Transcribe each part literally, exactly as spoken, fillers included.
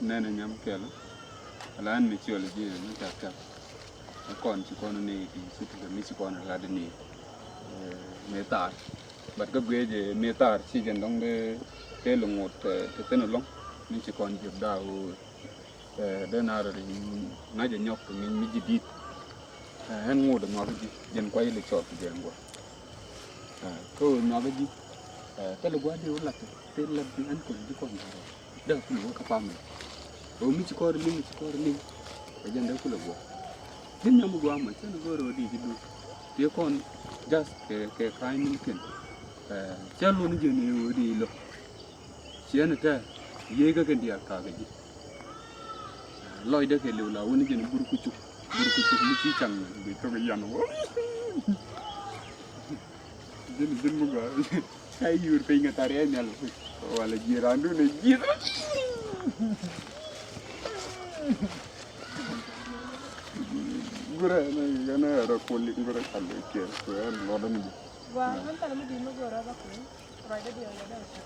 Nɛnɛ nyam kɛl. Ala ɛn mi ciöl ji̱ mi tak tak. Ɛ kɔn ci kɔn ni ti ci ti mi ci kɔn la di ni. Ɛ, mi tar. But kä guiɛ jɛ mi tar ci jɛ dɔŋ de, de lɛ ŋot, ɛ, te thin lɔŋ. Mi ci kɔn ji̱ da o, ɛ, de na rɔ ri ŋa̱c jɛ nyɔk mi, mi ji̱ dit. Ɛ, ɛn ŋot nuak ji̱ jɛn kuay lɛ cɔl ki jɛ ŋuɔ. Ɛ, kä nuak ji̱. Ɛ, thilɛ gua̱a̱th di wä lat, thil lat di ɛn kɔn ji̱ kɔn ji̱. Dee kulɛ wä kä family. Ɣöö mi ci kɔr liŋ, ci kɔr liŋ. Ɛ jɛn dee kulɛ guɔ. Ji̱n nyam mi guɔ amɔ cɛn go̱o̱r ɣöö di ji̱ duut. Ti kɔn just kɛ, kɛ ka̱ny min kɛn. Ɛ, cɛ lun ji̱n ɣöö di lɔ. Ciɛn tɛ yiey kä kɛn diaal kakä ji̱. Lɔcdɛ kɛ liw la wun ji̱n bur kucuk. Bur kucuk mi ci caŋ bi thok yan wä. Ji̱n, ji̱n mi guɔ. Ca yur piny kɛ thar yɛ nhial. Wala ji̱ randu ni ji̱. Gurɛ ni gɛn rɛ kuli gurɛ kali kiɛ. Kɛ lɔdɛ ni ji̱. Gua, mɛn thal mi di mi gurɛ ba kuli. Ruacdä diɛw jɛ dee cak.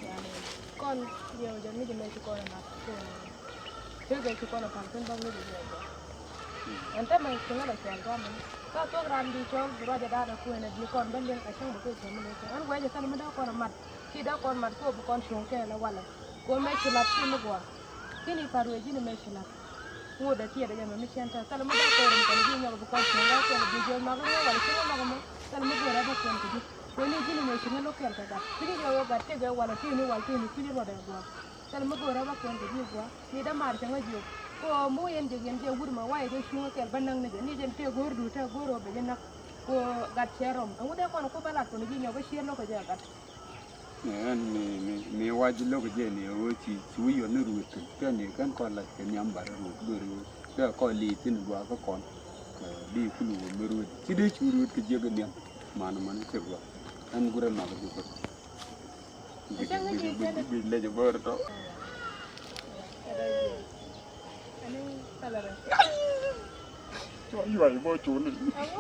Yani, kɔn diɛw jɛ mi jɛ mɛ ci kɔn a mat. Tëëkɛ ci kɔn a pal thin bä mi jɛ diɛw jɛ. Ɛn täämɛ ci ŋäl a cɔl gua̱a̱mɛ. Ka thuɔ̱k raan bi cɔl bi ruacdä da̱a̱n a kuënɛ bi kɔn bä liŋ a cäŋ bä kɛ kuëmä lɛ cɛ. Ɛn wɛcɛ thil mi dee kɔn a mat. Ci dee kɔn mat kuɔ bi kɔn cuɔ̱ŋ kɛɛl a walɛ. Kuɔ mɛ ci lat ci mi gua̱a̱. Ci ni par wee ji̱n mɛ ci lat. Ŋot a tiɛɛt a jɛ mɛ mi cɛn tɛ. Thil mi dee kɔn rim kɔn ji̱ nyɔk bi kɔn cuɔ̱ŋ kɛ kɛɛl bi jiɔl mak ŋä walɛ ci ŋä mak mɛ. Thil mi gua̱a̱r a bä kuɛn kɛ ji̱. Kuɛ ni ji̱n mɛ ci ŋä lo̱k kɛl kɛ gat. Kui̱c jɛ wee gat tëkɛ wal a ti̱i̱ni wal ti̱i̱ni kui̱c ruɔdɛ gua̱a̱r. Thil mi go̱o̱r a bä kuɛn kɛ ji̱ gua̱a̱r. Ni dämaar cɛ ŋä jiök. Kɛ ɣöö mi wä yɛn jɛ yɛn jɛ wut mɛ wayɛ jɛ cuŋä kɛl bä näk ni jɛ. Ni jɛn tëë go̱o̱r duut tëë go̱o̱r ɣöö bɛ jɛ näk. Kɛ ɣöö gat cɛ rɔm. Ɛŋu dee kɔn ku bä lat kɔn ji̱ nyɔk kä ciɛ lo̱k kɛ jɛ gat. Ɛn mi, mi, mi wac lo̱k jɛ ni ɣöö ci, ci wi̱i̱ yɔn ni ruet kɛn, kɛn ni kɛn kɔn lac kɛ nhiam bar ruet go̱o̱r ɣöö. Dee kɔn li̱i̱ thi̱n gua̱a̱ kä kɔn. Kɛ di kulu wä mi ruet. Ci dee cu ruet kɛ jiäk nhiam. Man, man cɛ gua̱a̱. Ɛn gurɛ mak di kɔn. Guic, guic, guic, guic lec bör tɔ. Ani salary. Cua yuay bɔ cuni. Awo.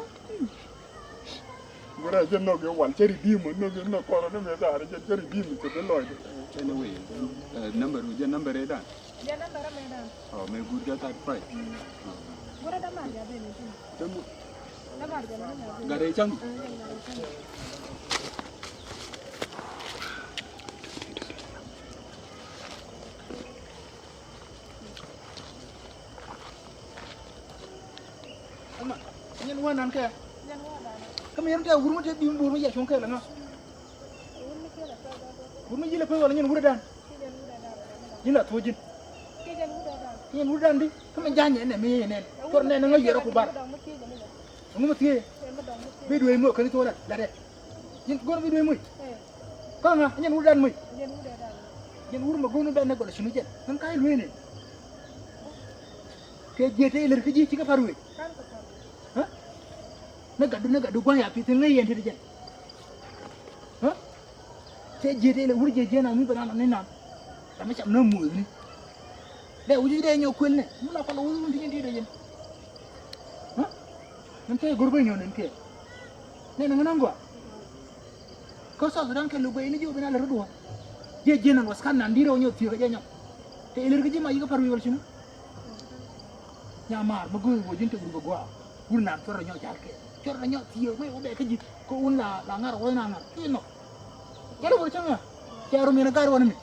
Gura jɛ nɔk yɛ wal cɛ redeem, nɔk yɛ nɔk kɔrɔ ni mɛ thaar jɛ cɛ redeem cɛ bi lɔc. Anyway, eh, number, jɛ number ɛ dan. Jɛ number ɛ mɛ dan. Oh, mɛ gur jɛ thirty five. Mm. Gura damar jɛ bɛ ni. Dam. Damar jɛ ni. Gare cang. Ah, jɛ gare cang. Ama, nyɛn wä nan kɛ. Kä mi yɛn kɛ wur mi te bi mi bur mi yɛ cuŋ kɛ lɛ ŋa. Wur mi yilɛ pɛ wala nyɛn wur dan. Ji̱n la thuɔ̱c ji̱n. Nyɛn wur dan di. Kä mi ja̱ nyɛ nɛ mi yɛ nɛn. Cuɔr nɛn ŋa yɛrɛ ku bar. Ŋu mi thiee. Bi duee mi kɛn thuɔ̱c la latɛ. Ji̱n go̱r bi duee mi. Kä ŋa nyɛn wur dan mi. Nyɛn wur ma go̱r mi bɛ nɛ gɔl cuni jɛn. Ŋän ka iluee nɛn. Kɛ jiɛ te ilɛr kä ji̱ cikɛ par wee. Hä? Ni gatdu, ni gatdu gua̱n ya pi̱th in ŋäc yɛn ti ti jɛn. Hä? Cɛ jiɛ te ilɛr wur jiɛ jiɛ na mi bɛ na ni nan. Ram mi cam na muɔth ni. Dee wuc dee nyɔ kuël ni. Mi la kɔl wuc wun ti jɛn ti dee jɛn. Hä? Ni te go̱r bä nyɔ nen kɛ. Ni ni ŋän an gɔaa. Kä South Sudan kɛ luk bɛ ini ji̱ wä bi na lɛ rut wä. Jiɛ jiɛ nan was kan nan di rɛ wä nyɔ thiek kɛ jɛ nyɔ. Te ilɛr kä ji̱ ma yikä par wi̱i̱ wal cini. Nyamaar mi go̱o̱r wä ji̱n te wur bɛ gua̱a̱. Wur nan cuɔr rɛ nyɔ jar kɛ. Cuɔr rɛ nyɔ thiek mi wä bɛ kä ji̱. Kä wun la, la ŋar wä na ŋar. Cuy nhɔk. Cɛ lɛ wä cäŋ a. Cɛ rum yɛn a gar wä ni mi.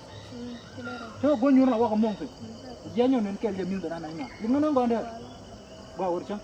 Cä go̱o̱r nyuur la wä kɛ muɔŋ thi̱n. Jiɛ nyɔ nen kɛl jɛ mi̱th bɛ na na nyɔ. Ji̱ ŋän ŋän gɔn dee. Gɔaa wä cäŋ.